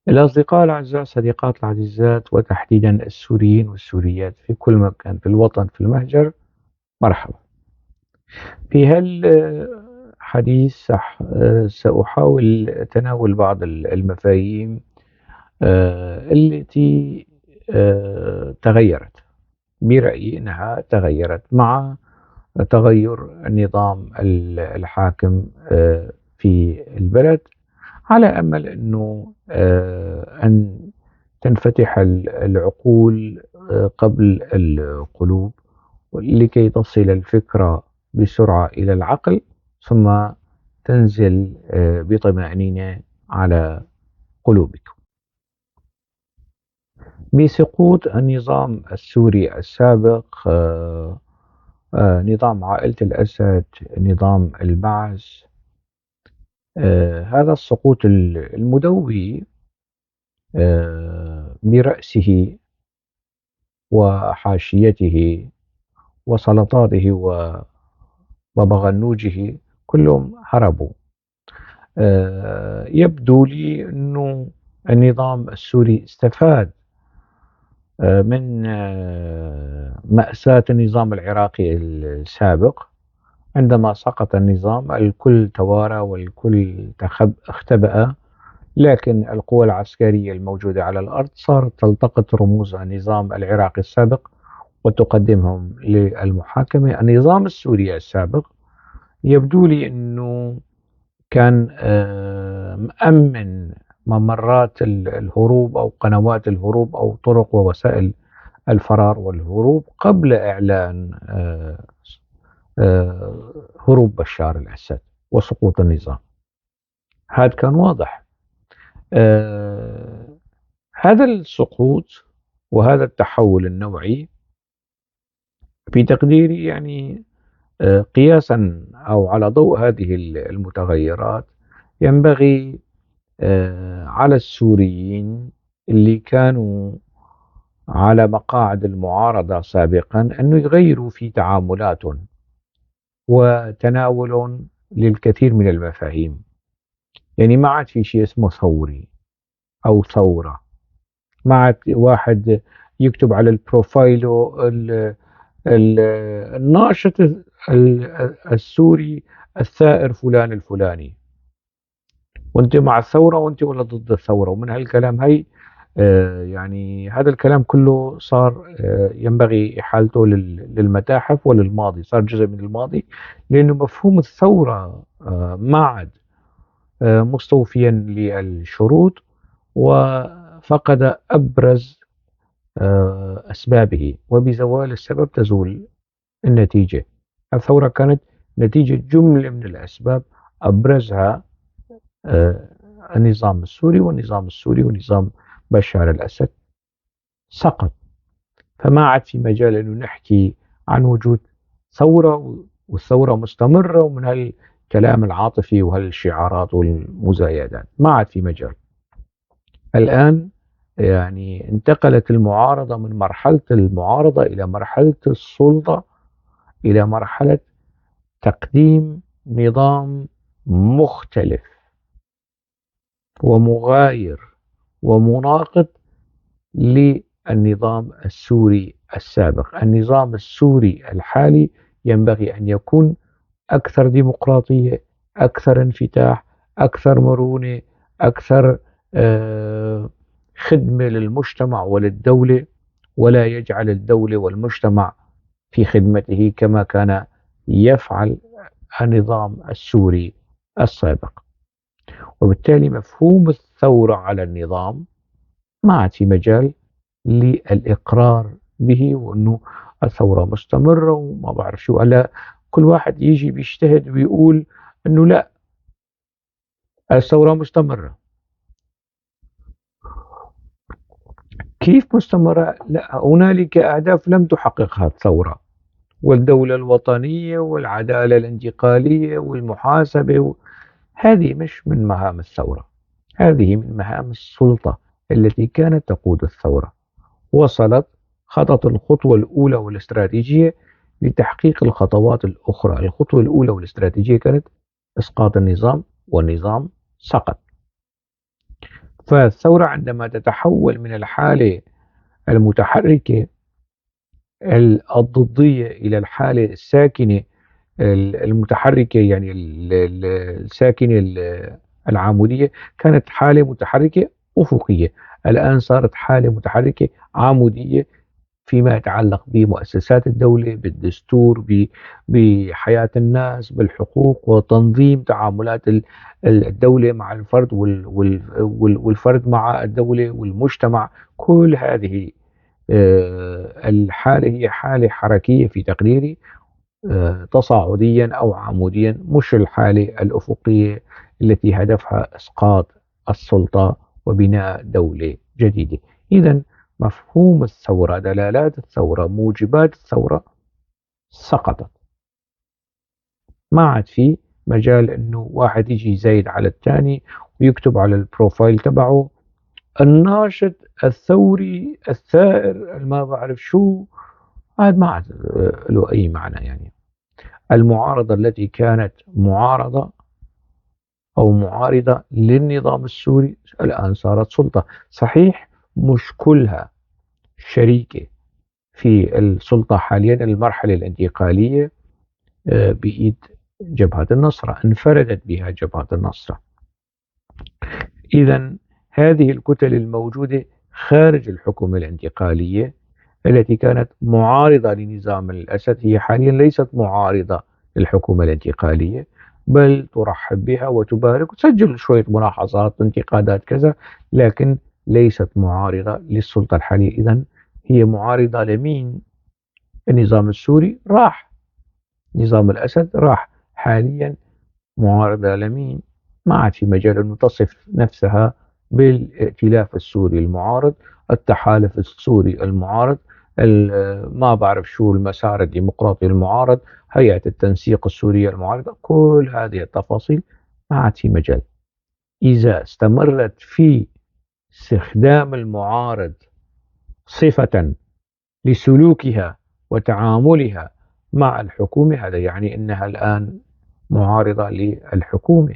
الأصدقاء الأعزاء، الصديقات العزيزات، وتحديدا السوريين والسوريات في كل مكان، في الوطن، في المهجر، مرحبا. في هالحديث سأحاول تناول بعض المفاهيم التي تغيرت، برأيي أنها تغيرت مع تغير النظام الحاكم في البلد، على أمل أن تنفتح العقول قبل القلوب لكي تصل الفكرة بسرعة إلى العقل ثم تنزل بطمأنينة على قلوبكم. بسقوط النظام السوري السابق، نظام عائلة الأسد، نظام البعث، هذا السقوط المدوي برأسه وحاشيته وسلطاته وبابا غنوجه كلهم هربوا. يبدو لي أنه النظام السوري استفاد من مأساة النظام العراقي السابق. عندما سقط النظام الكل توارى والكل اختبأ، لكن القوى العسكرية الموجودة على الأرض صارت تلتقط رموز النظام العراقي السابق وتقدمهم للمحاكمة. النظام السوري السابق يبدو لي أنه كان مأمن ممرات الهروب أو قنوات الهروب أو طرق ووسائل الفرار والهروب قبل إعلان هروب بشار الأسد وسقوط النظام. هذا كان واضح. هذا السقوط وهذا التحول النوعي في تقديري قياسا أو على ضوء هذه المتغيرات ينبغي على السوريين اللي كانوا على مقاعد المعارضة سابقا أن يغيروا في تعاملاتهم وتناولهم للكثير من المفاهيم. ما عاد في شيء اسمه ثوري أو ثورة، ما عاد واحد يكتب على البروفايل الناشط السوري الثائر فلان الفلاني، وانت مع الثورة وانت ولا ضد الثورة ومن هالكلام. هاي، هذا الكلام كله صار ينبغي إحالته للمتاحف وللماضي، صار جزء من الماضي، لأنه مفهوم الثورة ما عاد مستوفيا للشروط وفقد أبرز أسبابه، وبزوال السبب تزول النتيجة. الثورة كانت نتيجة جملة من الأسباب أبرزها النظام السوري، والنظام السوري ونظام بشار الأسد سقط. فما عاد في مجال أنه نحكي عن وجود ثورة والثورة مستمرة ومن هالكلام العاطفي وهالشعارات والمزايدات، ما عاد في مجال. الآن انتقلت المعارضة من مرحلة المعارضة إلى مرحلة السلطة، إلى مرحلة تقديم نظام مختلف ومغاير ومناقض للنظام السوري السابق. النظام السوري الحالي ينبغي أن يكون أكثر ديمقراطية، أكثر انفتاح، أكثر مرونة، أكثر خدمة للمجتمع وللدولة، ولا يجعل الدولة والمجتمع في خدمته كما كان يفعل النظام السوري السابق. وبالتالي مفهوم الثورة على النظام ما عاد في مجال للإقرار به، وأنه الثورة مستمرة وما بعرف شو. هلا كل واحد يجي بيجتهد ويقول أنه لا الثورة مستمرة. كيف مستمرة؟ لا، هنالك أهداف لم تحققها الثورة، والدولة الوطنية والعدالة الانتقالية والمحاسبة هذه مش من مهام الثورة، هذه من مهام السلطة التي كانت تقود الثورة. وصلت خطت الخطوة الأولى والاستراتيجية لتحقيق الخطوات الأخرى. الخطوة الأولى والاستراتيجية كانت إسقاط النظام، والنظام سقط. فالثورة عندما تتحول من الحالة المتحركة الضدية إلى الحالة الساكنة المتحركة، يعني الساكنة العمودية، كانت حالة متحركة أفقية، الآن صارت حالة متحركة عمودية فيما يتعلق بمؤسسات الدولة، بالدستور، بحياة الناس، بالحقوق، وتنظيم تعاملات الدولة مع الفرد والفرد مع الدولة والمجتمع. كل هذه الحالة هي حالة حركية في تقديري، تصاعديا أو عموديا، مش الحالة الأفقية التي هدفها إسقاط السلطة وبناء دولة جديدة. إذن مفهوم الثورة، دلالات الثورة، موجبات الثورة سقطت، ما عاد في مجال إنه واحد يجي يزايد على الثاني ويكتب على البروفايل تبعه الناشط الثوري الثائر ما بعرف شو، هذا ما عاد له أي معنى. المعارضة التي كانت معارضة أو معارضة للنظام السوري الآن صارت سلطة. صحيح مش كلها شريكة في السلطة حاليا، المرحلة الانتقالية بإيد جبهة النصرة، انفردت بها جبهة النصرة. إذن هذه الكتل الموجودة خارج الحكومة الانتقالية التي كانت معارضة لنظام الأسد هي حاليا ليست معارضة للحكومة الانتقالية، بل ترحب بها وتبارك وتسجل شوية ملاحظات انتقادات كذا، لكن ليست معارضة للسلطة الحالية. إذن هي معارضة لمين؟ النظام السوري راح، نظام الأسد راح، حاليا معارضة لمين؟ ما عاد في مجال أنه تصف نفسها بالائتلاف السوري المعارض، التحالف السوري المعارض، ما بعرف شو المسار الديمقراطي المعارض، هيئة التنسيق السورية المعارضة، كل هذه التفاصيل ما عاد في مجال. إذا استمرت في استخدام المعارض صفة لسلوكها وتعاملها مع الحكومة، هذا يعني أنها الآن معارضة للحكومة،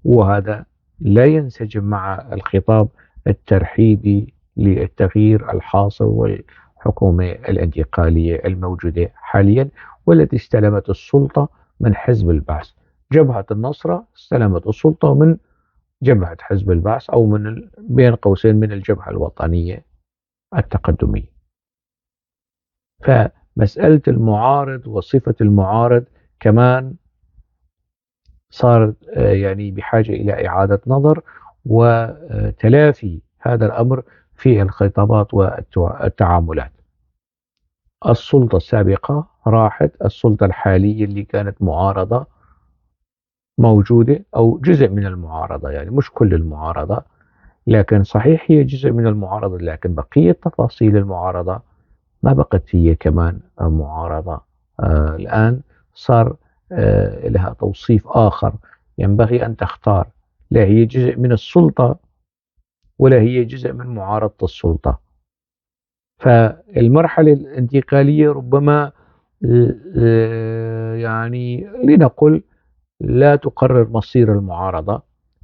وهذا لا ينسجم مع الخطاب الترحيبي للتغيير الحاصل والحكومة الانتقالية الموجودة حاليا والتي استلمت السلطة من حزب البعث. جبهة النصرة استلمت السلطة من جبهة حزب البعث، أو من بين قوسين من الجبهة الوطنية التقدمية. فمسألة المعارض وصفة المعارض كمان صارت بحاجة إلى إعادة نظر وتلافي هذا الأمر في الخطابات والتعاملات. السلطة السابقة راحت، السلطة الحالية اللي كانت معارضة موجودة أو جزء من المعارضة، يعني مش كل المعارضة، لكن صحيح هي جزء من المعارضة، لكن بقية تفاصيل المعارضة ما بقت هي كمان معارضة. الآن صار لها توصيف آخر، ينبغي أن تختار، لا هي جزء من السلطة ولا هي جزء من معارضة السلطة. فالمرحلة الانتقالية ربما لنقل لا تقرر مصير المعارضة،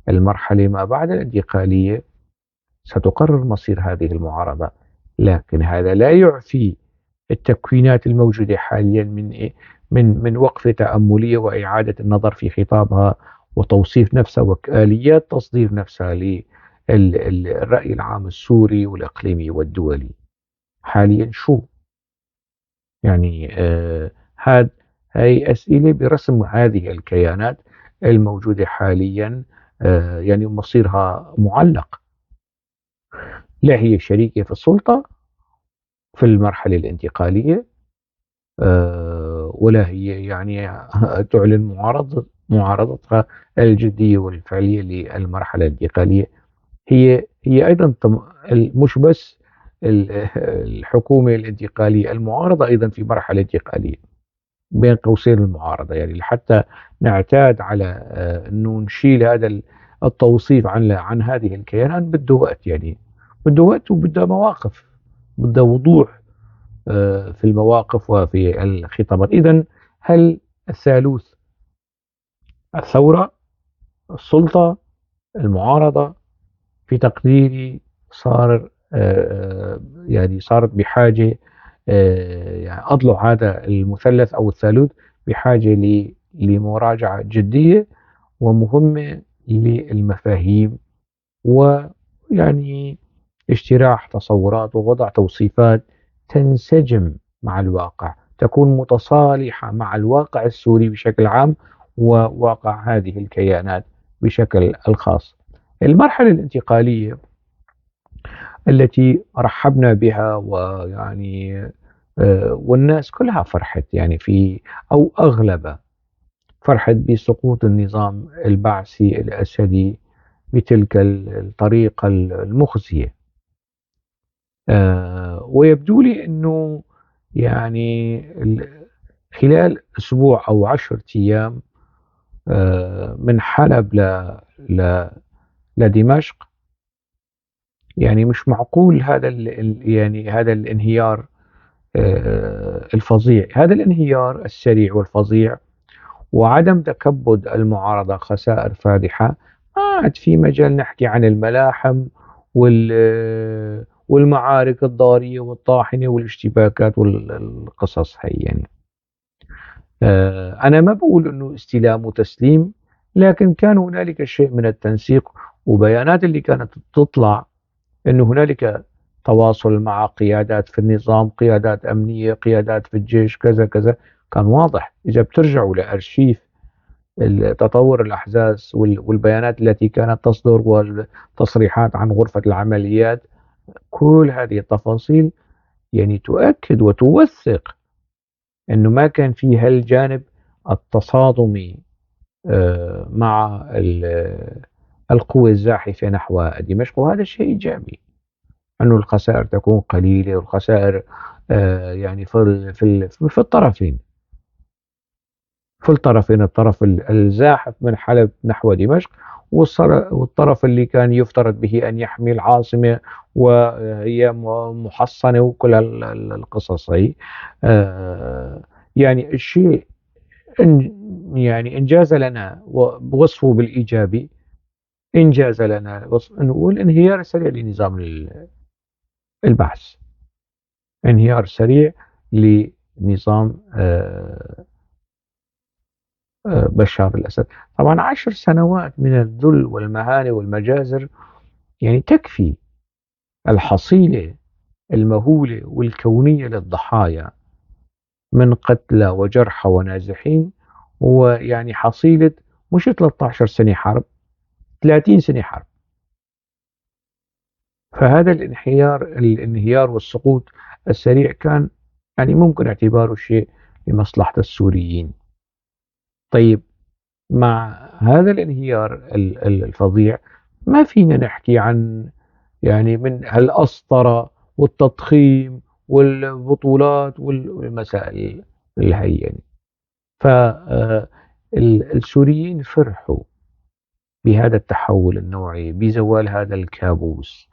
المرحلة ما بعد الانتقالية ستقرر مصير هذه المعارضة، لكن هذا لا يعفي التكوينات الموجودة حاليا من وقفة تأملية وإعادة النظر في خطابها وتوصيف نفسها وآليات تصدير نفسها للرأي العام السوري والإقليمي والدولي. حاليا شو؟ هاي أسئلة برسم هذه الكيانات الموجودة حاليا، مصيرها معلق، لا هي شريكة في السلطة في المرحلة الانتقالية، ولا هي تعلن معارضتها الجدية والفعلية للمرحلة الانتقالية. هي أيضا مش بس الحكومة الانتقالية، المعارضة أيضا في مرحلة انتقالية، بين قوسين المعارضة، حتى نعتاد على أنه نشيل هذا التوصيف عن هذه الكيانات بده وقت، بده وقت وبده مواقف، بده وضوح في المواقف وفي الخطابات. إذن هل الثالوث الثورة، السلطة، المعارضة في تقديري صار يعني صارت بحاجة، يعني أضلع هذا المثلث أو الثالوث بحاجة لمراجعة جدية ومهمة للمفاهيم، ويعني اجتراح تصورات ووضع توصيفات تنسجم مع الواقع، تكون متصالحة مع الواقع السوري بشكل عام وواقع هذه الكيانات بشكل الخاص. المرحلة الانتقالية التي رحبنا بها والناس كلها فرحت، يعني في أو أغلب فرحت بسقوط النظام البعثي الأسدي بتلك الطريقة المخزية. ويبدو لي أنه خلال أسبوع أو 10 أيام من حلب لدمشق، مش معقول هذا هذا الانهيار الفظيع، هذا الانهيار السريع والفظيع وعدم تكبد المعارضة خسائر فادحة. ما عاد في مجال نحكي عن الملاحم والمعارك الضارية والطاحنة والاشتباكات والقصص هي. أنا ما بقول أنه استلام وتسليم، لكن كان هنالك شيء من التنسيق وبيانات اللي كانت تطلع أنه هنالك تواصل مع قيادات في النظام، قيادات أمنية، قيادات في الجيش، كذا كذا، كان واضح. إذا بترجعوا لأرشيف تطور الأحداث والبيانات التي كانت تصدر والتصريحات عن غرفة العمليات، كل هذه التفاصيل تؤكد وتوثق أنه ما كان في هالجانب التصادمي مع القوة الزاحفة نحو دمشق، وهذا شيء إيجابي أنه الخسائر تكون قليلة، والخسائر في الطرفين، في الطرفين، الطرف الزاحف من حلب نحو دمشق والطرف اللي كان يفترض به أن يحمي العاصمة وهي محصنة وكل القصص هي. الشيء إنجاز لنا وصفه بالإيجابي، إنجاز لنا نقول انهيار سريع لنظام البعث، انهيار سريع لنظام بشار الأسد. طبعا 10 سنوات من الذل والمهانة والمجازر تكفي الحصيلة المهولة والكونية للضحايا من قتلى وجرحى ونازحين، هو حصيلة مش 13 سنة حرب، 30 سنة حرب. فهذا الانهيار والسقوط السريع كان ممكن اعتباره شيء لمصلحة السوريين. مع هذا الانهيار الفظيع ما فينا نحكي عن من هالأسطرة والتضخيم والبطولات والمسائل اللي هي السوريين فرحوا بهذا التحول النوعي، بزوال هذا الكابوس،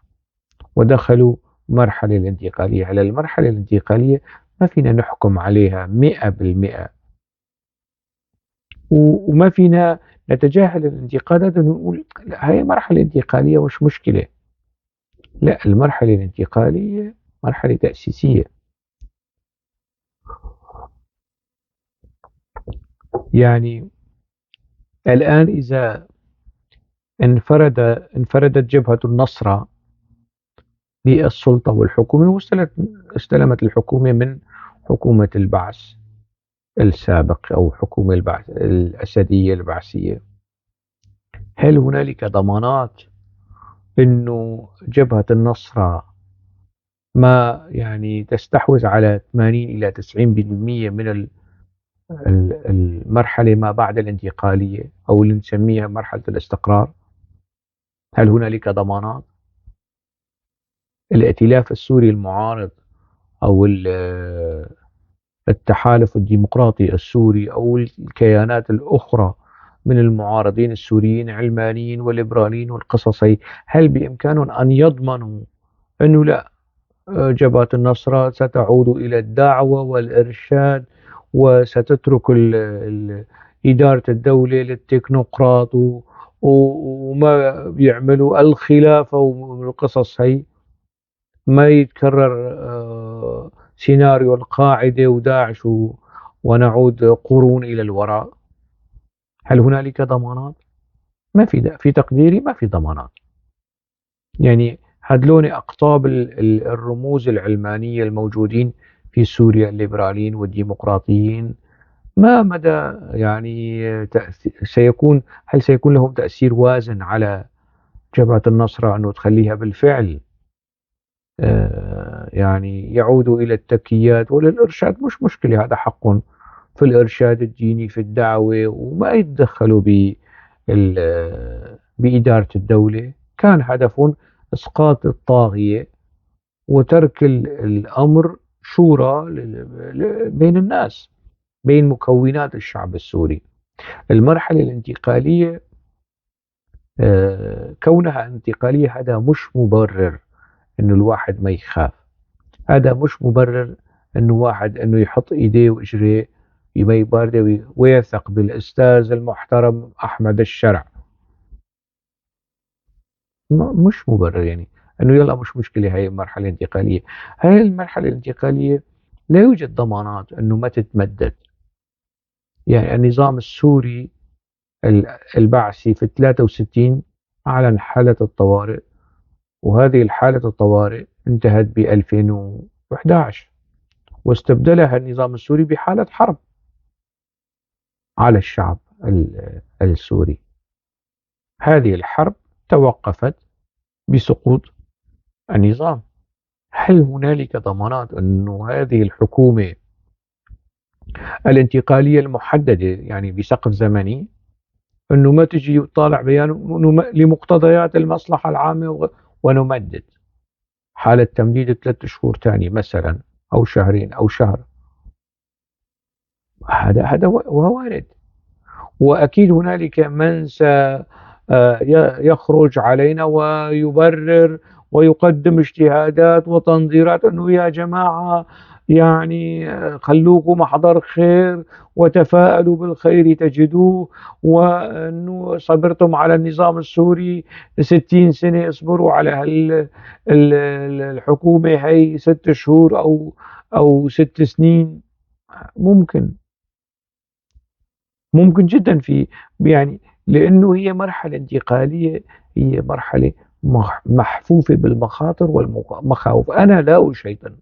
ودخلوا مرحلة الانتقالية. على المرحلة الانتقالية ما فينا نحكم عليها 100%، وما فينا نتجاهل الانتقادات ونقول لا هي مرحلة انتقالية ومش مشكلة. لا، المرحلة الانتقالية مرحلة تأسيسية. الآن إذا انفردت جبهة النصرة بالسلطة والحكومة، واستلمت الحكومة من حكومة البعث السابق أو حكومة البعث الأسدية البعثية، هل هنالك ضمانات إنه جبهة النصرة ما تستحوذ على 80 إلى 90% من المرحلة ما بعد الانتقالية أو اللي نسميها مرحلة الاستقرار؟ هل هنالك ضمانات؟ الائتلاف السوري المعارض أو التحالف الديمقراطي السوري أو الكيانات الأخرى من المعارضين السوريين علمانيين وليبراليين والقصصي، هل بإمكانهم أن يضمنوا أنه لا جبهة النصرة ستعود إلى الدعوة والإرشاد وستترك إدارة الدولة للتكنوقراط وما بيعملوا الخلافة والقصص هي، ما يتكرر سيناريو القاعدة وداعش ونعود قرون إلى الوراء. هل هنالك ضمانات؟ ما في، في تقديري ما في ضمانات. هدلون أقطاب الرموز العلمانية الموجودين في سوريا، الليبراليين والديمقراطيين، ما مدى يعني تأثير سيكون، هل سيكون لهم تأثير وازن على جبهة النصرة أنه تخليها بالفعل يعودوا إلى التكيات وللإرشاد؟ مش مشكلة، هذا حق في الإرشاد الديني في الدعوة، وما يتدخلوا بإدارة الدولة. كان هدفهم إسقاط الطاغية وترك الأمر شورى بين الناس، بين مكونات الشعب السوري. المرحلة الانتقالية كونها انتقالية هذا مش مبرر إنه الواحد ما يخاف، هذا مش مبرر إنه واحد إنه يحط إيديه وإجريه بمي باردة ويثق بالأستاذ المحترم أحمد الشرع. مش مبرر إنه يلا مش مشكلة هاي المرحلة الانتقالية. هاي المرحلة الانتقالية لا يوجد ضمانات إنه ما تتمدد. النظام السوري البعثي في 63 أعلن حالة الطوارئ، وهذه الحالة الطوارئ انتهت بألفين وإحداعش، واستبدلها النظام السوري بحالة حرب على الشعب السوري. هذه الحرب توقفت بسقوط النظام. هل هنالك ضمانات أن هذه الحكومة الانتقالية المحددة بسقف زمني أنه ما تجي وتطالع بيان لمقتضيات المصلحة العامة ونمدد حالة تمديد 3 شهور تاني مثلا أو شهرين أو شهر؟ هذا وارد. وأكيد هنالك من يخرج علينا ويبرر ويقدم اجتهادات وتنظيرات أنه يا جماعة خلوكم محضر خير وتفاءلوا بالخير تجدوه، وأنه صبرتم على النظام السوري 60 سنة، اصبروا على الحكومة هي 6 شهور أو 6 سنين. ممكن جدا في لأنه هي مرحلة انتقالية، هي مرحلة محفوفة بالمخاطر والمخاوف. أنا لا أشيطن،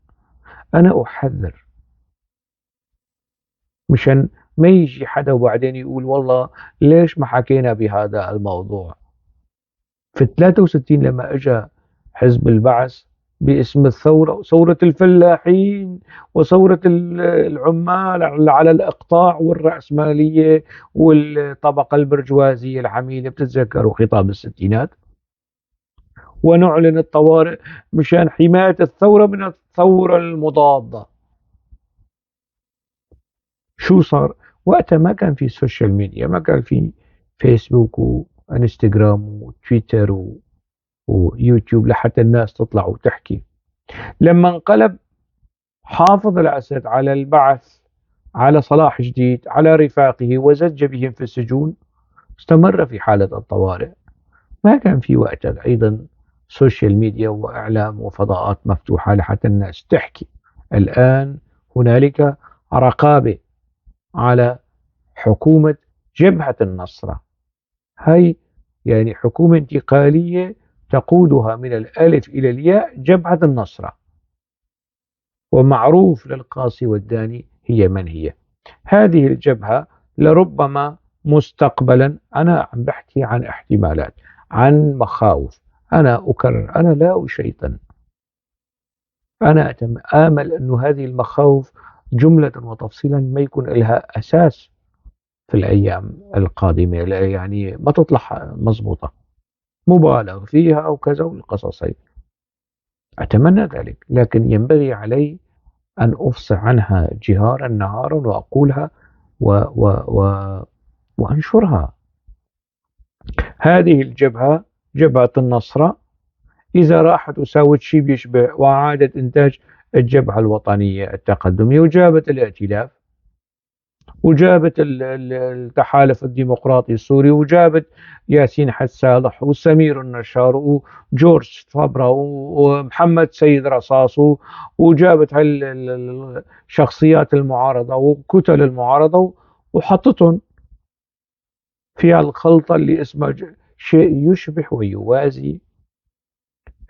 أنا أحذر مشان ما يجي حدا وبعدين يقول والله ليش ما حكينا بهذا الموضوع. في 63 لما أجا حزب البعث باسم الثورة، ثورة الفلاحين وثورة العمال على الإقطاع والرأسمالية والطبقة البرجوازية العميلة، بتتذكروا خطاب الستينات، ونعلن الطوارئ مشان حماية الثورة من الثورة المضادة. شو صار؟ وقتها ما كان في social media، ما كان في فيسبوك وانستغرام وتويتر ويوتيوب لحتى الناس تطلع وتحكي. لما انقلب حافظ الأسد على البعث، على صلاح جديد، على رفاقه، وزج بهم في السجون، استمر في حالة الطوارئ. ما كان في وقتها أيضا social media وإعلام وفضاءات مفتوحة لحتى الناس تحكي. الآن هنالك رقابة على حكومة جبهة النصرة، هاي حكومة انتقالية تقودها من الألف إلى الياء جبهة النصرة، ومعروف للقاصي والداني هي من هي. هذه الجبهة لربما مستقبلا، أنا عم بحكي عن احتمالات، عن مخاوف، أنا أكرر، أنا لا أشيطن، أنا آمل أن هذه المخاوف جملة وتفصيلا ما يكون لها أساس في الأيام القادمة، لا ما تطلع مزبوطة، مبالغ فيها أو كذا والقصص هي. أتمنى ذلك، لكن ينبغي علي أن أفصح عنها جهارا نهارا وأقولها وأنشرها. هذه الجبهة، جبهة النصرة، إذا راحت وساوت شيء بيشبه وأعادت إنتاج الجبهة الوطنية التقدمية وجابت الائتلاف وجابت التحالف الديمقراطي السوري، وجابت ياسين حج صالح وسمير النشار وجورج صبرا ومحمد سيد رصاص، وجابت هالشخصيات المعارضة وكتل المعارضة وحطتهم في الخلطة اللي اسمها شيء يشبه ويوازي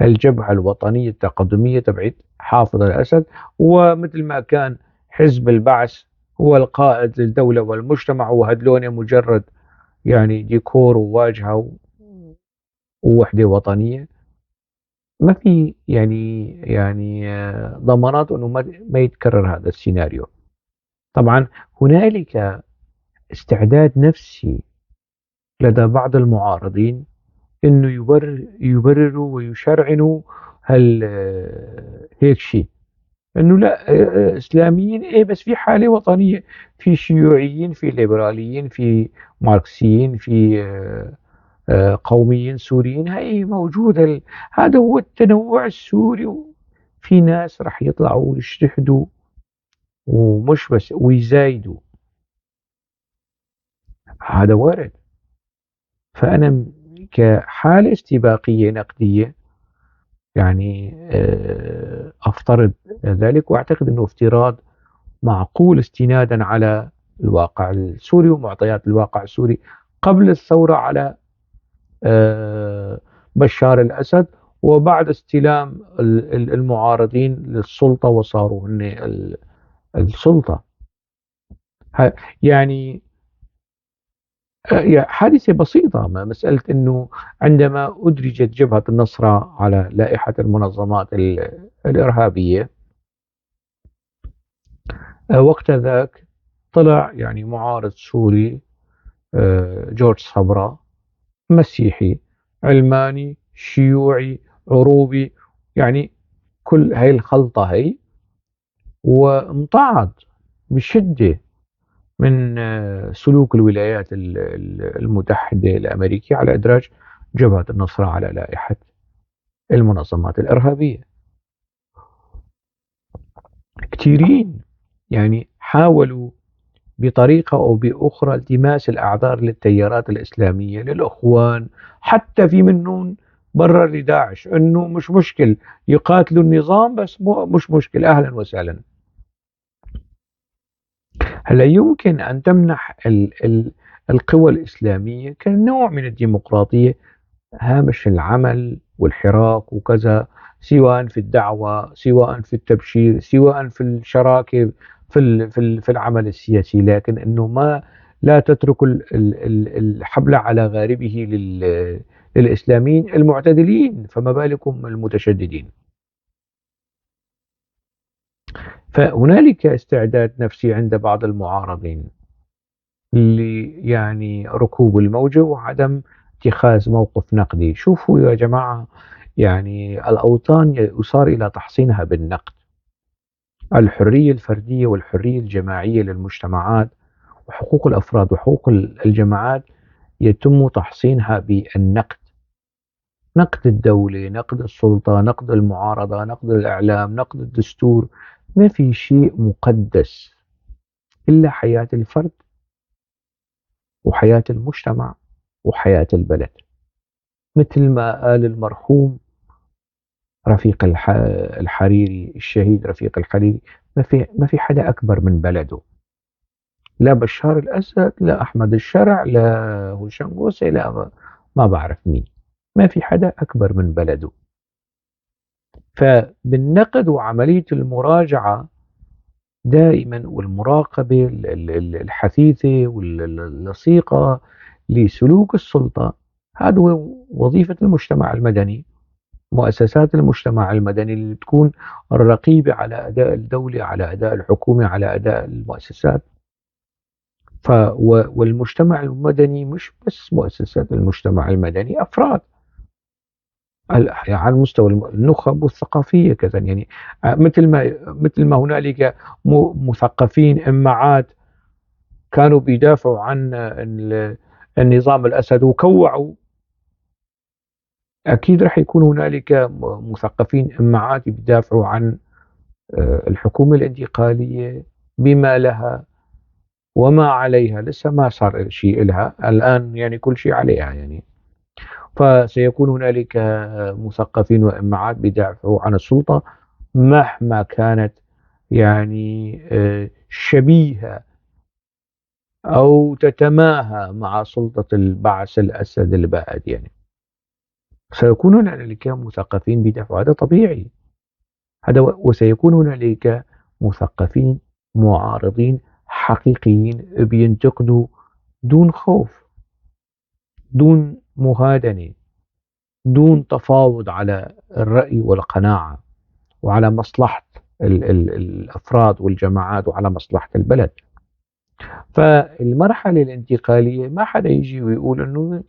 الجبهة الوطنية التقدمية تبعت حافظ الأسد. ومثل ما كان حزب البعث هو القائد للدولة والمجتمع، وهدلون مجرد ديكور وواجهة ووحدة وطنية، ما في ضمانات أنه ما يتكرر هذا السيناريو. طبعا هنالك استعداد نفسي لدى بعض المعارضين أنه يبرروا ويشرعنوا هيك شيء، أنه لا إسلاميين إيه بس في حالة وطنية، في شيوعيين، في ليبراليين، في ماركسيين، في قوميين سوريين، هاي موجودة. هذا هو التنوع السوري. في ناس رح يطلعوا ويجتهدوا ومش بس ويزايدوا، هذا وارد. فأنا كحالة استباقية نقدية أفترض ذلك، وأعتقد أنه افتراض معقول استنادا على الواقع السوري ومعطيات الواقع السوري قبل الثورة على بشار الأسد، وبعد استلام المعارضين للسلطة وصاروا هن السلطة. حادثة بسيطة، ما مسألة أنه عندما أدرجت جبهة النصرة على لائحة المنظمات الإرهابية، وقت ذاك طلع معارض سوري، جورج صبرا، مسيحي علماني شيوعي عروبي، كل هاي الخلطة هي، وامتعض بشدة من سلوك الولايات المتحدة الأمريكية على إدراج جبهة النصرة على لائحة المنظمات الإرهابية. كثيرين حاولوا بطريقة أو بأخرى التماس الأعذار للتيارات الإسلامية، للأخوان، حتى في منهم برر لداعش أنه مش مشكل يقاتلوا النظام بس مش مشكل، أهلا وسهلا. هلا يمكن أن تمنح القوى الإسلامية كنوع من الديمقراطية هامش العمل والحراك وكذا، سواء في الدعوة، سواء في التبشير، سواء في الشراكة في العمل السياسي، لكن أنه لا تترك الحبل على غاربه للإسلاميين المعتدلين، فما بالكم المتشددين. فهنالك استعداد نفسي عند بعض المعارضين اللي ركوب الموجة وعدم اتخاذ موقف نقدي. شوفوا يا جماعة، الأوطان يصار إلى تحصينها بالنقد. الحرية الفردية والحرية الجماعية للمجتمعات وحقوق الأفراد وحقوق الجماعات يتم تحصينها بالنقد. نقد الدولة، نقد السلطة، نقد المعارضة، نقد الإعلام، نقد الدستور. ما في شيء مقدس إلا حياة الفرد وحياة المجتمع وحياة البلد. مثل ما قال المرحوم رفيق الحريري، الشهيد رفيق الحريري، ما في حدا أكبر من بلده، لا بشار الأسد، لا أحمد الشرع، لا هشام غوسة، لا ما بعرف مين، ما في حدا أكبر من بلده. فبالنقد وعملية المراجعة دائما والمراقبة الحثيثة واللصيقة لسلوك السلطة، هذا هو وظيفة المجتمع المدني، مؤسسات المجتمع المدني اللي تكون الرقيبة على أداء الدولة، على أداء الحكومة، على أداء المؤسسات. والمجتمع المدني مش بس مؤسسات المجتمع المدني، أفراد على مستوى النخب والثقافية كذا. مثل ما هنالك مثقفين إمعات كانوا بيدافعوا عن النظام الأسد وكوعوا، أكيد رح يكون هنالك مثقفين إمعات بيدافعوا عن الحكومة الانتقالية بما لها وما عليها، لسه ما صار شيء لها الآن، يعني كل شيء عليها يعني. فسيكون هنالك مثقفين وإمعات بيدافعوا عن السلطة مهما كانت يعني شبيهة أو تتماهى مع سلطة البعث الأسد البائد يعني. سيكون هنالك مثقفين بيدافعوا، هذا طبيعي هذا، وسيكون هنالك مثقفين معارضين حقيقيين بينتقدوا دون خوف، دون مهادنة، دون تفاوض على الرأي والقناعة وعلى مصلحة الأفراد والجماعات وعلى مصلحة البلد. فالمرحلة الانتقالية ما حدا يجي ويقول أنه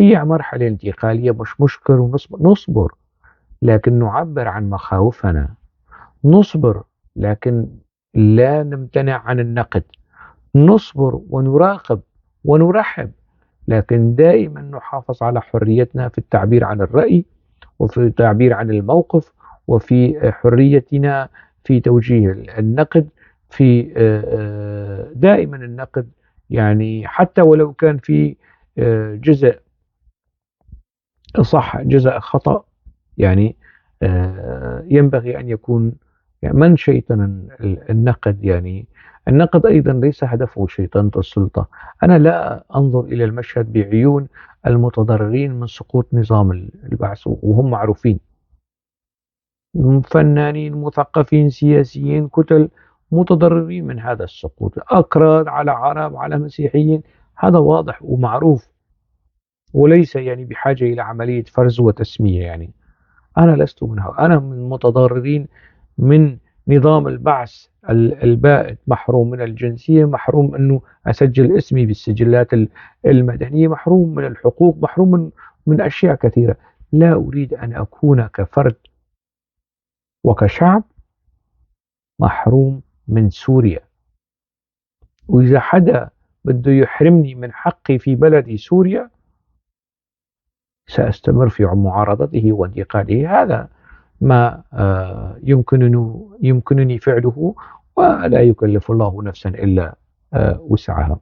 هي مرحلة انتقالية مش مشكل ونصبر، نصبر لكن نعبر عن مخاوفنا، نصبر لكن لا نمتنع عن النقد، نصبر ونراقب ونرحب لكن دائما نحافظ على حريتنا في التعبير عن الرأي وفي التعبير عن الموقف وفي حريتنا في توجيه النقد، في دائما النقد يعني حتى ولو كان في جزء صح جزء خطأ يعني ينبغي أن يكون يعني من شيطن النقد. يعني النقد أيضا ليس هدفه شيطنة السلطة. أنا لا أنظر إلى المشهد بعيون المتضررين من سقوط نظام البعث وهم معروفين، فنانين مثقفين سياسيين كتل متضررين من هذا السقوط، أكراد على عرب على مسيحيين، هذا واضح ومعروف وليس يعني بحاجة إلى عملية فرز وتسمية. يعني أنا لست منها، أنا من المتضررين من نظام البعث البائد، محروم من الجنسية، محروم أنه أسجل اسمي بالسجلات المدنية، محروم من الحقوق، محروم من أشياء كثيرة. لا أريد أن أكون كفرد وكشعب محروم من سوريا. وإذا حدا بده يحرمني من حقي في بلدي سوريا سأستمر في معارضته وانتقاده. هذا ما يمكنني فعله، ولا يكلف الله نفسا إلا وسعها.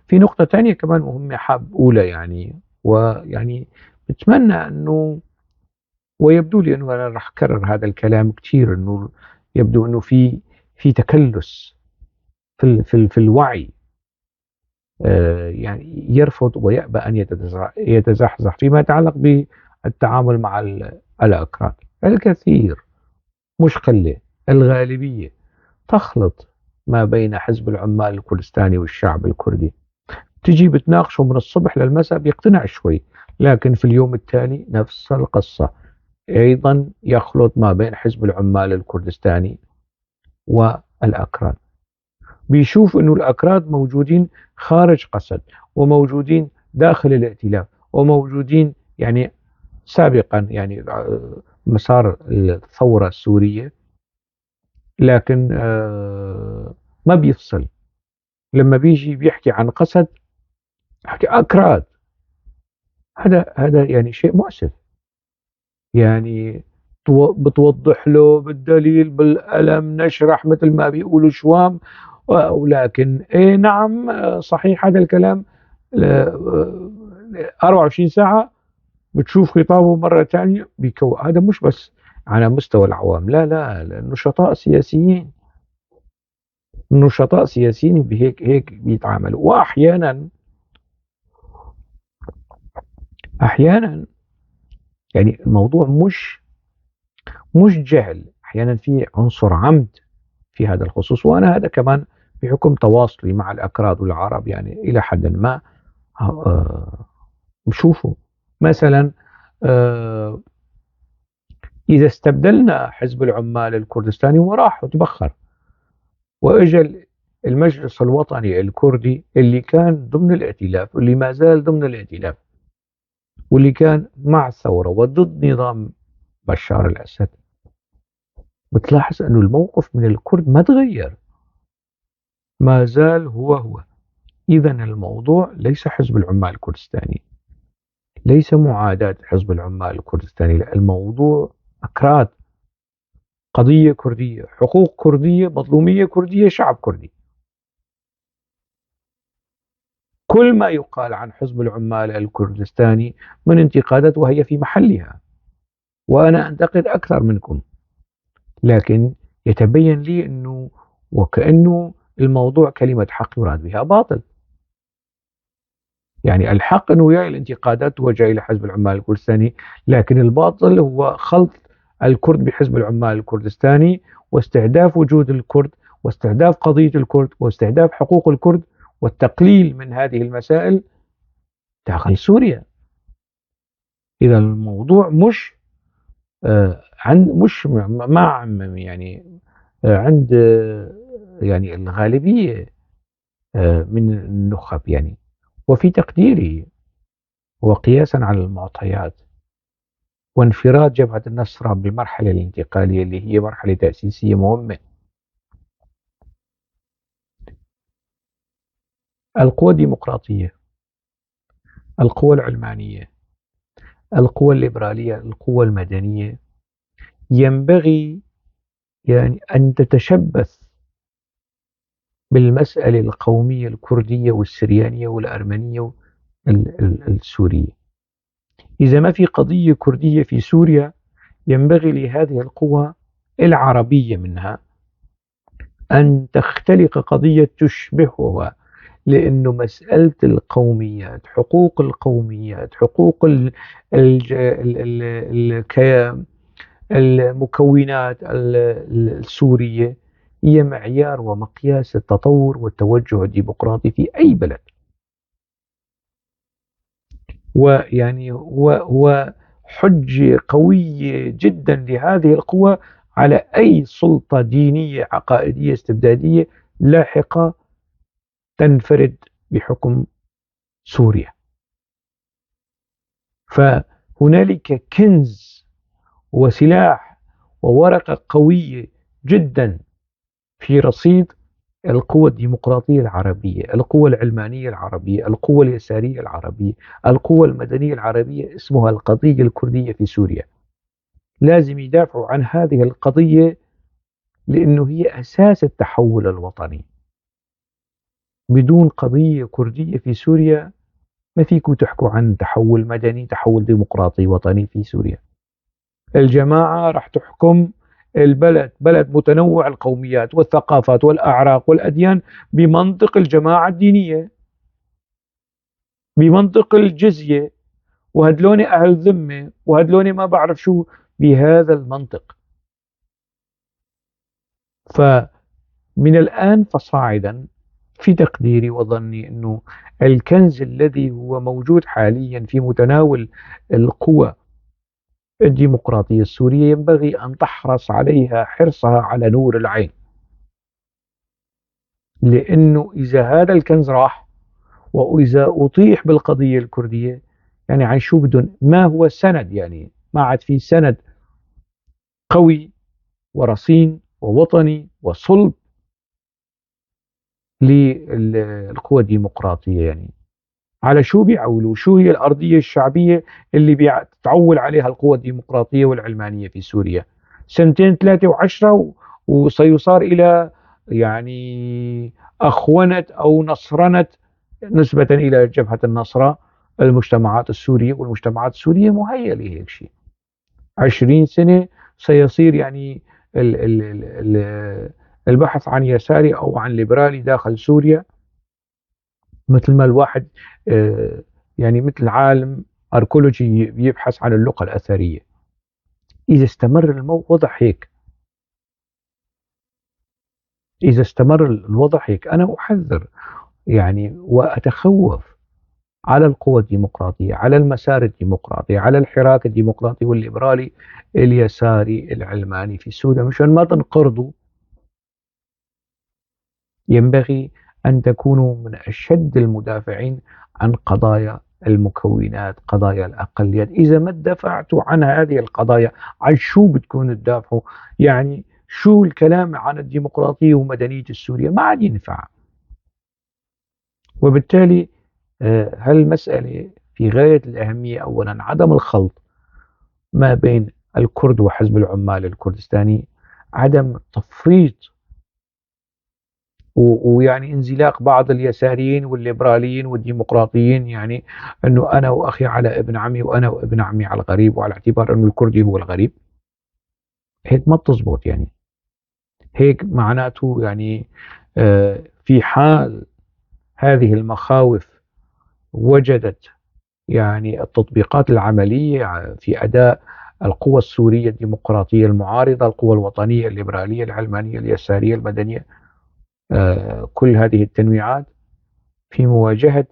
في نقطة تانية كمان مهمة حاب أقولها يعني، ويعني بتمنى أنه، ويبدو لي أنه أنا رح أكرر هذا الكلام كتير، أنه يبدو أنه في تكلس في الوعي، يعني يرفض ويأبى أن يتزحزح فيما يتعلق بالتعامل مع الأكراد. الكثير مش قلة، الغالبية تخلط ما بين حزب العمال الكردستاني والشعب الكردي. تجي بتناقشه من الصبح للمساء بيقتنع شوي، لكن في اليوم التالي نفس القصة، أيضا يخلط ما بين حزب العمال الكردستاني والأكراد. بيشوف أنه الأكراد موجودين خارج قسد وموجودين داخل الائتلاف وموجودين يعني سابقا يعني مسار الثورة السورية، لكن ما بيفصل. لما بيجي بيحكي عن قسد حكي أكراد. هذا يعني شيء مؤسف، يعني بتوضح له بالدليل بالألم، نشرح مثل ما بيقولوا شوام، ولكن إيه نعم صحيح هذا الكلام. 24 ساعة بتشوف خطابه مرة تانية بيكو. هذا مش بس على مستوى العوام، لا لا، النشطاء السياسيين، النشطاء السياسيين بهيك هيك بيتعاملوا. وأحيانا أحيانا يعني الموضوع مش جهل، أحيانا في عنصر عمد في هذا الخصوص. وأنا هذا كمان بحكم تواصلي مع الأكراد والعرب يعني إلى حد ما بشوفه. مثلا إذا استبدلنا حزب العمال الكردستاني وراح وتبخر، وإجا المجلس الوطني الكردي اللي كان ضمن الائتلاف واللي ما زال ضمن الائتلاف واللي كان مع الثورة وضد نظام بشار الأسد، بتلاحظ أنه الموقف من الكرد ما تغير، ما زال هو هو. إذن الموضوع ليس حزب العمال الكردستاني، ليس معاداة حزب العمال الكردستاني، لا، الموضوع أكراد، قضية كردية، حقوق كردية، مظلومية كردية، شعب كردي. كل ما يقال عن حزب العمال الكردستاني من انتقادات وهي في محلها، وأنا أنتقد أكثر منكم، لكن يتبين لي أنه وكأنه الموضوع كلمة حق يراد بها باطل. الحق أنه يا الانتقادات توجه إلى حزب العمال الكردستاني، لكن الباطل هو خلط الكرد بحزب العمال الكردستاني واستهداف وجود الكرد واستهداف قضية الكرد واستهداف حقوق الكرد والتقليل من هذه المسائل داخل سوريا. إذا الموضوع مش عن مش مع عند الغالبية من النخب وفي تقديري وقياسا على المعطيات وانفراد جبهة النصرة بالمرحلة الانتقالية اللي هي مرحلة تأسيسية مهمة، القوى الديمقراطية، القوى العلمانية، القوى الليبرالية، القوى المدنية ينبغي أن تتشبث بالمسألة القومية الكردية والسريانية والأرمنية السورية. إذا ما في قضية كردية في سوريا ينبغي لهذه القوى العربية منها أن تختلق قضية تشبهها، لأنه مسألة القوميات، حقوق القوميات، حقوق المكونات السورية هي معيار ومقياس التطور والتوجه الديمقراطي في أي بلد. هو حجة قوية جدا لهذه القوى على أي سلطة دينية عقائدية استبدادية لاحقة تنفرد بحكم سوريا. فهنالك كنز وسلاح وورقة قوية جدا في رصيد القوى الديمقراطية العربية، القوى العلمانية العربية، القوى اليسارية العربية، القوى المدنية العربية، اسمها القضية الكردية في سوريا. لازم يدافعوا عن هذه القضية لأنه هي أساس التحول الوطني. بدون قضية كردية في سوريا ما فيكم تحكوا عن تحول مدني، تحول ديمقراطي وطني في سوريا. الجماعة رح تحكم البلد، بلد متنوع القوميات والثقافات والأعراق والأديان، بمنطق الجماعة الدينية، بمنطق الجزية، وهدلوني أهل ذمة، وهدلوني ما بعرف شو، بهذا المنطق. فمن الآن فصاعدا في تقديري وظني أنه الكنز الذي هو موجود حاليا في متناول القوى الديمقراطية السورية ينبغي أن تحرص عليها حرصها على نور العين، لأنه إذا هذا الكنز راح وإذا أطيح بالقضية الكردية، عن شو بدهم؟ ما هو السند؟ ما عاد في سند قوي ورصين ووطني وصلب للقوى الديمقراطية. على شو بيعولوا؟ شو هي الأرضية الشعبية اللي بتعول عليها القوى الديمقراطية والعلمانية في سوريا؟ سنتين 3 و10 وسيصار إلى أخونة أو نصرنة نسبة إلى جبهة النصرة المجتمعات السورية، والمجتمعات السورية مهيئة لهيك شيء. 20 سنة سيصير البحث عن يساري أو عن ليبرالي داخل سوريا، مثل ما الواحد، مثل عالم أركولوجي يبحث عن اللقى الأثرية. إذا استمر الوضع هيك، إذا استمر الوضع هيك، أنا أحذر وأتخوف على القوى الديمقراطية، على المسار الديمقراطي، على الحراك الديمقراطي والليبرالي اليساري العلماني في سوريا، مشان ما تنقرضوا. ينبغي أن تكونوا من أشد المدافعين عن قضايا المكونات، قضايا الأقليات. إذا ما دافعتوا عن هذه القضايا، عن شو بتكونوا تدافعوا؟ شو الكلام عن الديمقراطية ومدنية السورية؟ ما عاد ينفع. وبالتالي هالمسألة في غاية الأهمية. أولا عدم الخلط ما بين الكرد وحزب العمال الكردستاني، عدم تفريط ويعني انزلاق بعض اليساريين والليبراليين والديمقراطيين، يعني أنه أنا وأخي على ابن عمي وأنا وابن عمي على الغريب، وعلى اعتبار أنه الكردي هو الغريب. هيك ما بتزبط، يعني هيك معناته في حال هذه المخاوف وجدت التطبيقات العملية في أداء القوى السورية الديمقراطية المعارضة، القوى الوطنية الليبرالية العلمانية اليسارية المدنية، كل هذه التنويعات في مواجهة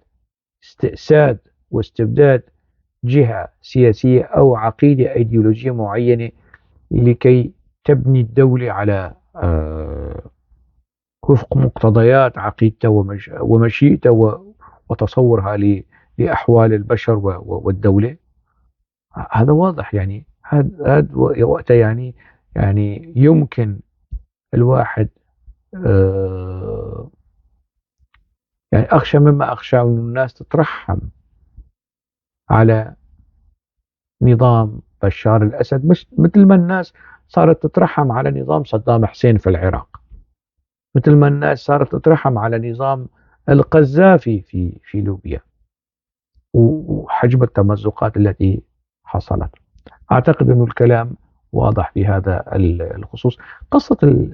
استئساد واستبداد جهة سياسية أو عقيدة أيديولوجية معينة لكي تبني الدولة على وفق مقتضيات عقيدتها ومشيئتها وتصورها لأحوال البشر والدولة. هذا واضح، هذا وقتها يمكن الواحد، أخشى مما أخشى أن الناس تترحم على نظام بشار الأسد، مش مثل ما الناس صارت تترحم على نظام صدام حسين في العراق، مثل ما الناس صارت تترحم على نظام القذافي في ليبيا، وحجم التمزقات التي حصلت. أعتقد أن الكلام واضح في هذا الخصوص. قصة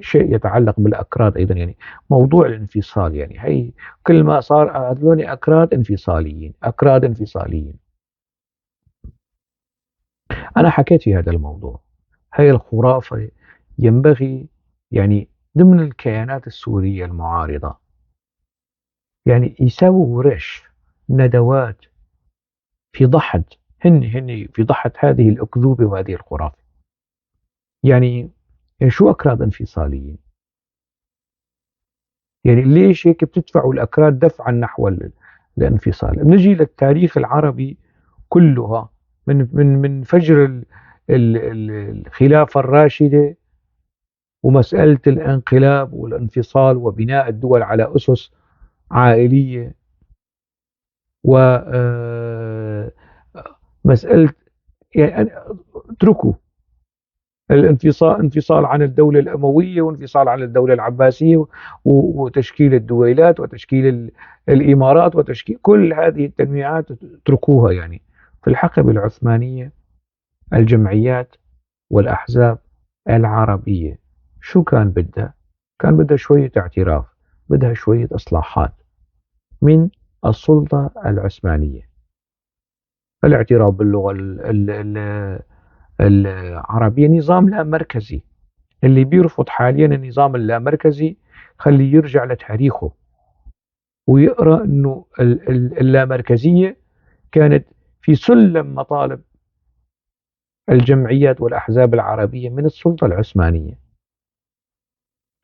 شيء يتعلق بالأكراد أيضا، موضوع الانفصال، هي كل ما صار هذول أكراد انفصاليين، أكراد انفصاليين. أنا حكيت في هذا الموضوع، هي الخرافة ينبغي ضمن الكيانات السورية المعارضة يساووا ورش ندوات في ضحد، هن في ضحد هذه الأكذوبة وهذه الخرافة. شو أكراد انفصاليين؟ ليش هيك بتدفعوا الأكراد دفعا نحو الانفصال؟ نجي للتاريخ العربي كلها من فجر الخلافة الراشدة ومسألة الانقلاب والانفصال وبناء الدول على أسس عائلية، و، مسألة اتركوا انفصال عن الدولة الأموية وانفصال عن الدولة العباسية وتشكيل الدويلات وتشكيل الإمارات وتشكيل كل هذه التنويعات اتركوها. في الحقبة العثمانية الجمعيات والأحزاب العربية شو كان بدها؟ كان بدها شوية اعتراف، بدها شوية إصلاحات من السلطة العثمانية، الاعتراف باللغة العربية، نظام لا مركزي. اللي بيرفض حاليا النظام اللامركزي خليه يرجع لتاريخه ويقرأ أنه اللامركزية كانت في سلم مطالب الجمعيات والأحزاب العربية من السلطة العثمانية،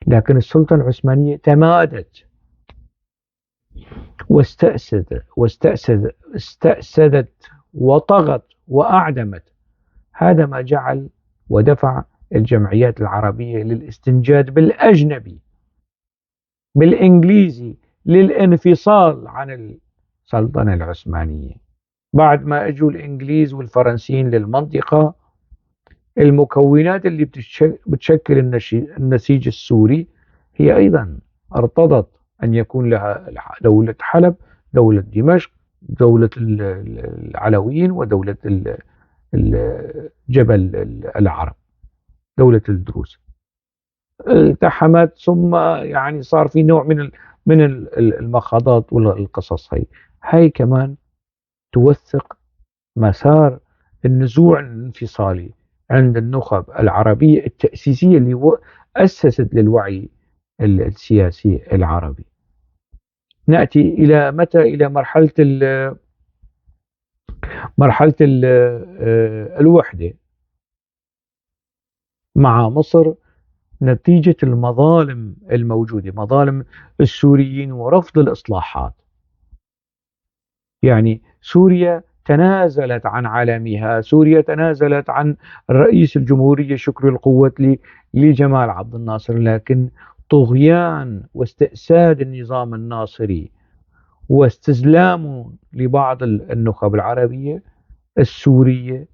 لكن السلطة العثمانية تمادت استأسدت وطغت وأعدمت. هذا ما جعل ودفع الجمعيات العربية للاستنجاد بالأجنبي بالإنجليزي للانفصال عن السلطنة العثمانية. بعد ما اجوا الإنجليز والفرنسيين للمنطقة، المكونات اللي بتشكل النسيج السوري هي أيضا ارتضت أن يكون لها دولة حلب، دولة دمشق، دولة العلويين، ودولة جبل العرب، دولة الدروز. التحمت، ثم صار في نوع من المخاضات والقصص. هاي كمان توثق مسار النزوع الانفصالي عند النخب العربية التأسيسية اللي أسست للوعي السياسي العربي. نأتي إلى متى؟ إلى مرحلة الوحدة مع مصر، نتيجة المظالم الموجودة، مظالم السوريين ورفض الإصلاحات. سوريا تنازلت عن علمها، سوريا تنازلت عن رئيس الجمهورية شكري القوتلي لجمال عبد الناصر، لكن طغيان واستئساد النظام الناصري واستسلامه لبعض النخب العربية السورية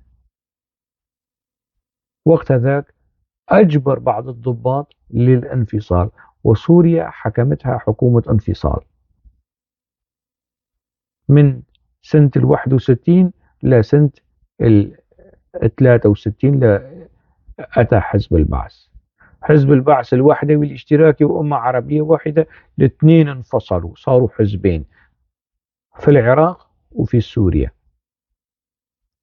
وقت ذاك أجبر بعض الضباط للانفصال، وسوريا حكمتها حكومة انفصال من سنة 61 لسنة 63 أتى حزب البعث. حزب البعث الوحدوي والاشتراكي وأمة عربية واحدة، الاثنين انفصلوا، صاروا حزبين في العراق وفي سوريا.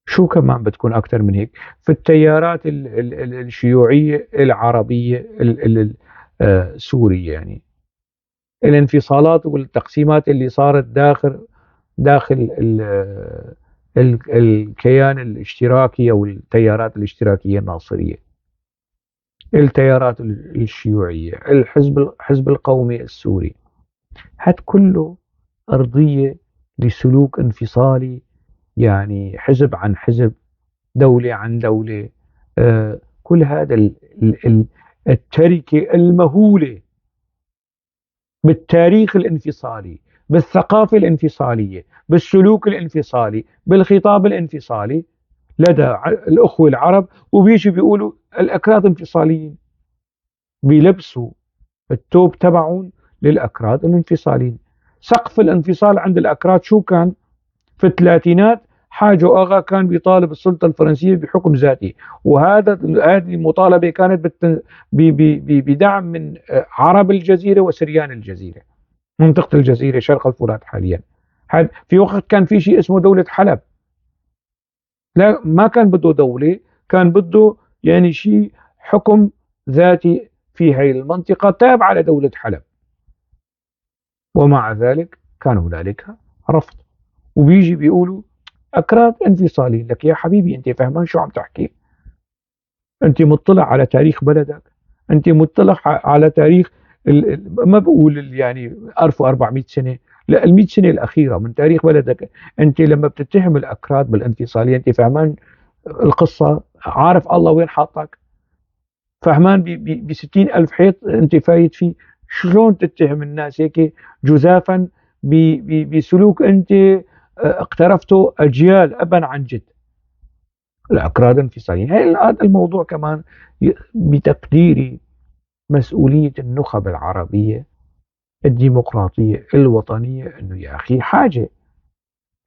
شو كمان بتكون أكثر من هيك؟ في التيارات الشيوعية العربية السورية، الانفصالات والتقسيمات اللي صارت داخل الكيان الاشتراكي أو التيارات الاشتراكية الناصرية، التيارات الشيوعية، الحزب القومي السوري، هاد كله أرضية لسلوك انفصالي، يعني حزب عن حزب، دولة عن دولة. كل هذا التركة المهولة بالتاريخ الانفصالي، بالثقافة الانفصالية، بالسلوك الانفصالي، بالخطاب الانفصالي لدى الأخوة العرب، وبيجي بيقولوا الأكراد انفصاليين، بيلبسوا التوب تبعهم للأكراد الانفصاليين. سقف الانفصال عند الأكراد شو كان؟ في الثلاثينات حاجو أغا كان بيطالب السلطة الفرنسية بحكم ذاتي، هذه المطالبة كانت بدعم من عرب الجزيرة وسريان الجزيرة، منطقة الجزيرة شرق الفرات حاليا. في وقت كان في شيء اسمه دولة حلب، لا ما كان بده دولة، كان بده شيء حكم ذاتي في هاي المنطقة تابعة لدولة حلب، ومع ذلك كان هنالك رفض. وبيجي بيقولوا أكراد انفصاليين. لك يا حبيبي أنت فهمان شو عم تحكي؟ أنت مطلع على تاريخ بلدك؟ أنت مطلع على تاريخ ما بقول 1400 سنة، لا المئة سنة الأخيرة من تاريخ بلدك. أنت لما بتتهم الأكراد بالانفصالية أنت فهمان القصة، عارف الله وين حاطك، فهمان بستين ألف حيط أنت فايت فيه. شلون تتهم الناس هيك جزافا بسلوك أنت اقترفته أجيال أبا عن جد؟ الأكراد انفصاليين. هذا الموضوع كمان بتقديري مسؤولية النخب العربية الديمقراطية الوطنية، أنه يا أخي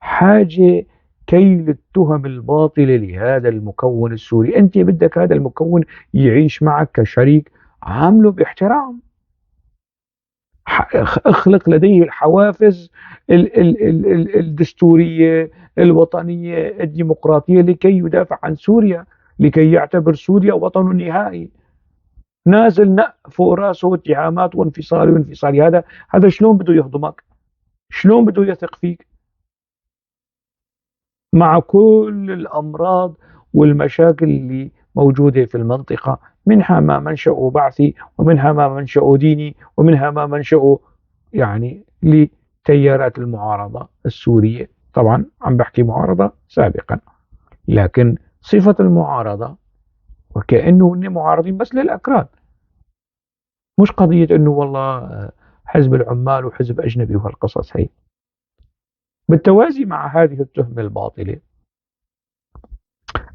حاجة كيل التهم الباطلة لهذا المكون السوري. أنت بدك هذا المكون يعيش معك كشريك، عامله باحترام، اخلق لديه الحوافز الدستورية الوطنية الديمقراطية لكي يدافع عن سوريا، لكي يعتبر سوريا وطنه النهائي. نازل نق فوق راسه اتهامات وانفصالي وانفصالي، هذا شلون بده يهضمك؟ شلون بده يثق فيك؟ مع كل الأمراض والمشاكل اللي موجودة في المنطقة، منها ما منشأه بعثي، ومنها ما منشأه ديني، ومنها ما منشأه لتيارات المعارضة السورية. طبعا عم بحكي معارضة سابقا، لكن صفة المعارضة وكأنه هن معارضين بس للأكراد، مش قضية أنه والله حزب العمال وحزب أجنبي وهالقصص هي. بالتوازي مع هذه التهمة الباطلة،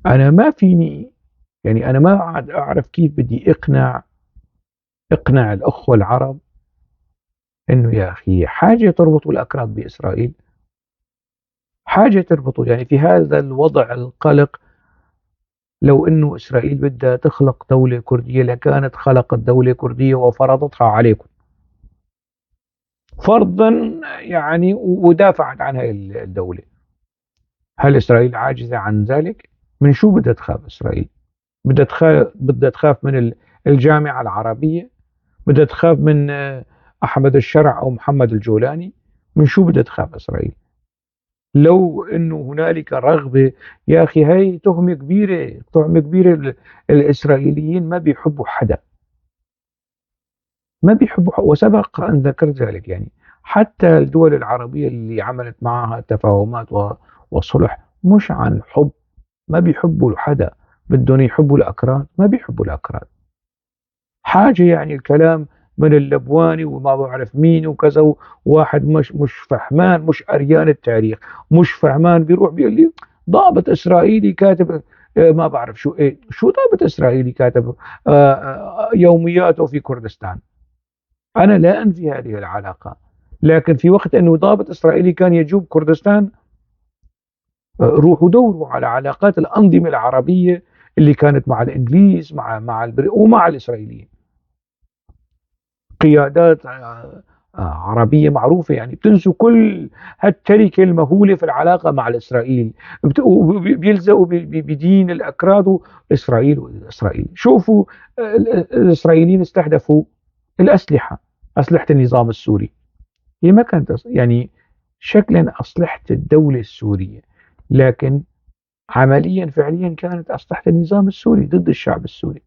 أنا ما فيني، يعني أنا ما عاد أعرف كيف بدي أقنع الأخوة العرب إنه يا أخي حاجة تربطوا الأكراد بإسرائيل، حاجة تربطوا في هذا الوضع القلق. لو إنه إسرائيل بدها تخلق دولة كردية لكانت خلقت دولة كردية وفرضتها عليكم فرضا ودافعت عنها الدولة. هل إسرائيل عاجزة عن ذلك؟ من شو بدها تخاف إسرائيل؟ بدها تخاف من الجامعة العربية؟ بدها تخاف من أحمد الشرع أو محمد الجولاني؟ من شو بدها تخاف إسرائيل؟ لو أنه هنالك رغبة يا أخي، هاي تهمة كبيرة، تهمة كبيرة. الإسرائيليين ما بيحبوا حدا، ما بيحبوا حدا، وسبق أن ذكرت ذلك. حتى الدول العربية اللي عملت معها تفاهمات وصلح مش عن حب، ما بيحبوا حدا، بدهم يحبوا الأكراد، ما بيحبوا الأكراد. حاجة الكلام من اللبواني وما بعرف مين وكذا، وواحد مش فهمان، مش قريان التاريخ، مش فهمان، بيروح بيقول لي ضابط إسرائيلي كاتب، ما بعرف شو، إيه شو ضابط إسرائيلي كاتب، يومياته في كردستان. أنا لا أنفي هذه العلاقة، لكن في وقت أنه ضابط إسرائيلي كان يجوب كردستان، روحوا دوروا على علاقات الأنظمة العربية اللي كانت مع الإنجليز، مع ومع الإسرائيليين، قيادات عربية معروفة، بتنسوا كل هالتركة المهولة في العلاقة مع الإسرائيل، بيلزقوا بدين الأكراد وإسرائيل وإسرائيل. شوفوا، الإسرائيليين استهدفوا الأسلحة، أسلحة النظام السوري، هي ما كانت شكلا أسلحة الدولة السورية، لكن عمليا فعليا كانت أسلحة النظام السوري ضد الشعب السوري.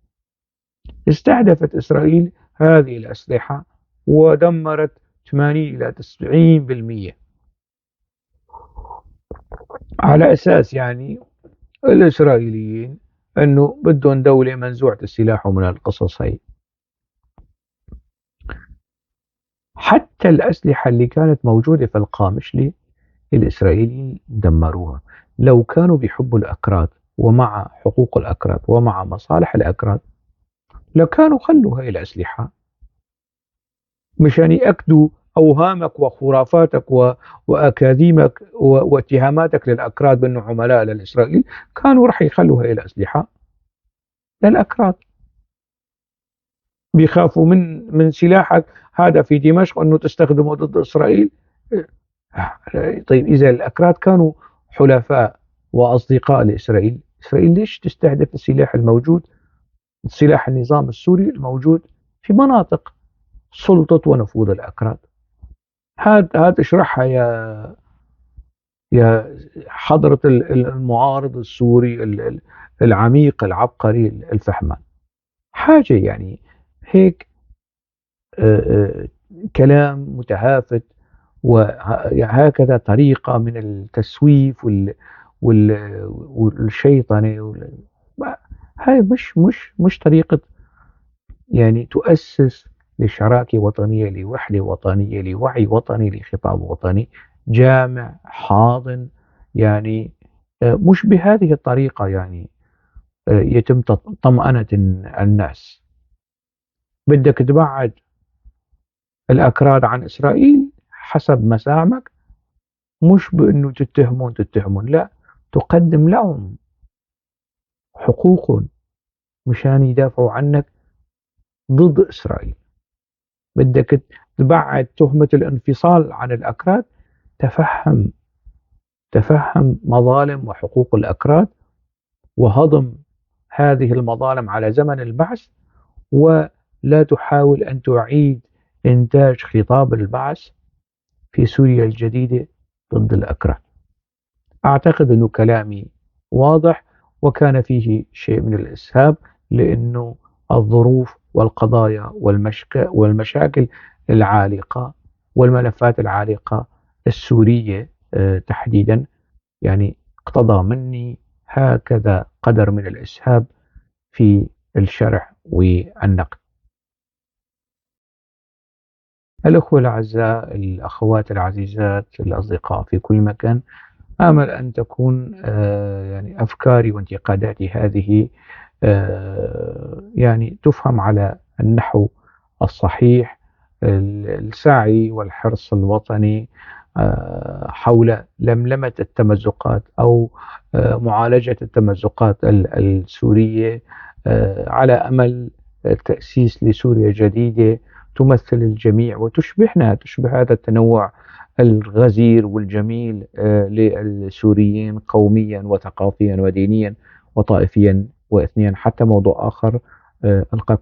استهدفت إسرائيل هذه الأسلحة ودمرت 80 إلى 90%، على أساس الإسرائيليين أنه بدهم دولة منزوعة السلاح ومن القصص هي. حتى الأسلحة اللي كانت موجودة في القامشلي الإسرائيليين دمروها. لو كانوا بيحبوا الأكراد ومع حقوق الأكراد ومع مصالح الأكراد لكانوا خلوا هاي الأسلحة مشان يأكدوا أوهامك وخرافاتك وأكاذيبك واتهاماتك للأكراد بأنه عملاء للإسرائيل. كانوا رح يخلوا هاي الأسلحة للأكراد. بيخافوا من سلاحك هذا في دمشق أنه تستخدمه ضد إسرائيل. طيب إذا الأكراد كانوا حلفاء وأصدقاء لإسرائيل، إسرائيل ليش تستهدف السلاح الموجود، سلاح النظام السوري الموجود في مناطق سلطة ونفوذ الأكراد؟ هاد اشرحها يا حضرة المعارض السوري العميق العبقري الفهمان. حاجة هيك، كلام متهافت، وهكذا طريقة من التسويف والشيطنة هاي مش طريقة تؤسس لشراكة وطنية، لوحدة وطنية، لوعي وطني، لخطاب وطني جامع حاضن. مش بهذه الطريقة يتم طمأنة الناس. بدك تبعد الأكراد عن إسرائيل حسب مسامك، مش بأنه تتهمون، لا، تقدم لهم حقوق مشان يدافعوا عنك ضد إسرائيل. بدك تبعد تهمة الانفصال عن الأكراد، تفهم مظالم وحقوق الأكراد وهضم هذه المظالم على زمن البعث، ولا تحاول أن تعيد إنتاج خطاب البعث في سوريا الجديدة ضد الأكراد. أعتقد أنه كلامي واضح وكان فيه شيء من الإسهاب، لأنه الظروف والقضايا والمشاكل العالقة والملفات العالقة السورية تحديدا اقتضى مني هكذا قدر من الإسهاب في الشرح والنقد. الأخوة الأعزاء، الأخوات العزيزات، الأصدقاء في كل مكان، آمل أن تكون أفكاري وانتقاداتي هذه تفهم على النحو الصحيح. السعي والحرص الوطني حول لملمة التمزقات أو معالجة التمزقات السورية على أمل التأسيس لسوريا جديدة تمثل الجميع وتشبهنا، تشبه هذا التنوع الغزير والجميل للسوريين قوميا وثقافيا ودينيا وطائفيا واثنيا. حتى موضوع آخر، ألقاكم.